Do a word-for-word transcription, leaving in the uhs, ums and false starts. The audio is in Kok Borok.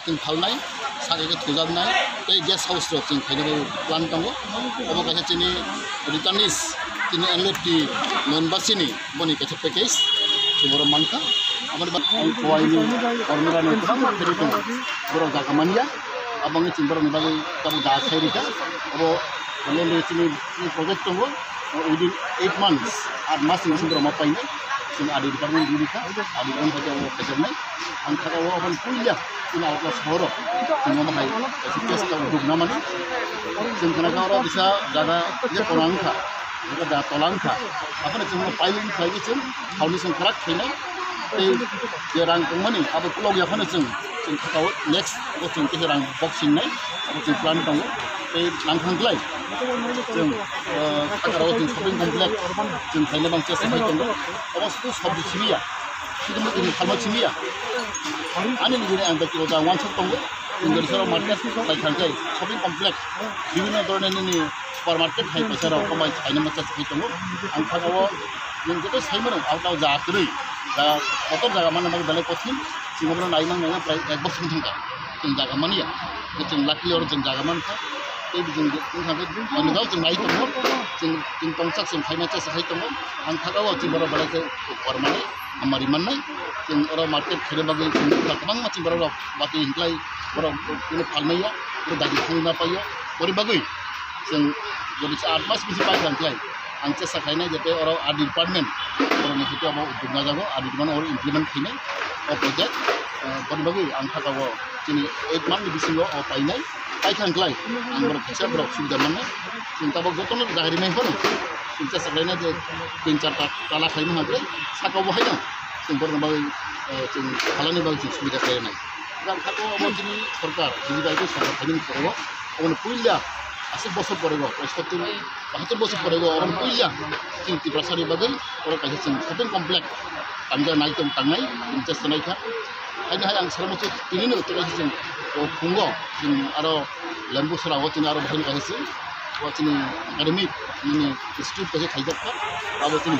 Chwng phalnai, sakhe khe thujaknai, tei guest house rok chwng khainani plan tongo. Obo kaisa chini returnees, chini N L F T loan basini boni kaisa package chwng oro mankha. Aboni bagwi ang Khowaini Kormorani kwbangma khairwi tongo, borok jaga manya. Aboni chwng borokni bagwi tabuk da khairikha. Obo Chini, chini project tongo, within eight months, aat mas ni bising borok ma painai. Chini R D department rikha, R D department bai abo kaijaknai. Ang kha o aboni puila chini Agartala sohoro chini omo hai kaisa case ka uduk namani. Chini khana ka oro bisa jaga je kolang kha, jaga da tolang kha. Aphano chini piling khlai chini foundation kwrak khainai. Tei je rang tongmani abo kulok ya phano chwng, chwng kha o next o chwng khe rang box singnai, abo chwng plan tongo. Tei nang thang glai chwng, eh, Khakarao chwng shopping complex chwng khaina bang chesta khai tongo. Obo sudu sobji simiya, sudu mukti ni phalma simiya. Ani nigini ang bektikoto ang wansuk tongo. Chwng gari soro market khai thang khe shopping complex, bibhinno dhoronor nini supermarket hai paisa rok omo hai khaina ma chesta khai tongo. Ang kha o nwng joto sai mano, outlaw ja kwrwi, da kotor jaga manna bagwi belai kothin. Chwng obono nai mang nai prai ek bosor wng thang kha. Chwng jaga manya, chwng luckily oro chwng jaga man kha. Tei chwng wng thang khe manwi rok chwng nai tongo. Chwng, chwng tongsak chwng khaina chesta khai tongo. Ang kha o chwng borok belai khe kor mannai, hamari mannai. Chwng oro market khaina bagwi chwng kwbangma chwng borok rok batwi hwnklai borok phal manya, borok dagi thangwi ma paio. Boni bagwi chwng jodi se aat mas bisi pai thang khlai. Ang chesta khlainai je tei oro R D department, borokni hwnkhe obo uddog najago, R D department oro implement khainai o project. Eh, boni bagwi ang kha o chini eight month ni bisingo o painai, pai thang khlai ang borok kisa borok subida mannai. Chwng tabuk jotono jaga rimai phano chwng chesta khlainai je tin char ta-, tala khlaima hwnkhai saka obo haino chwng borokni bagwi, eh, chwng phalani bagwi chwng subida khlainai. Jang kha o obo chini sorkar, B J P I P sorkar khainani pore o, oboni puila aswk bosor pore o, paisottir bahattor bosor pore o, oboni puila chini Tiprasani bagwi oro kaisa chwng shopping complex tangja nai tong tangnai, chini chesta nai kha. Haino hai ang sara muchuk tinino tei kaisa chwng o phungo, chwng aro Lembu sora o chini aro bahai kaisa chwng, o chini academic, nini institute kaisa khaijak kha, abo chini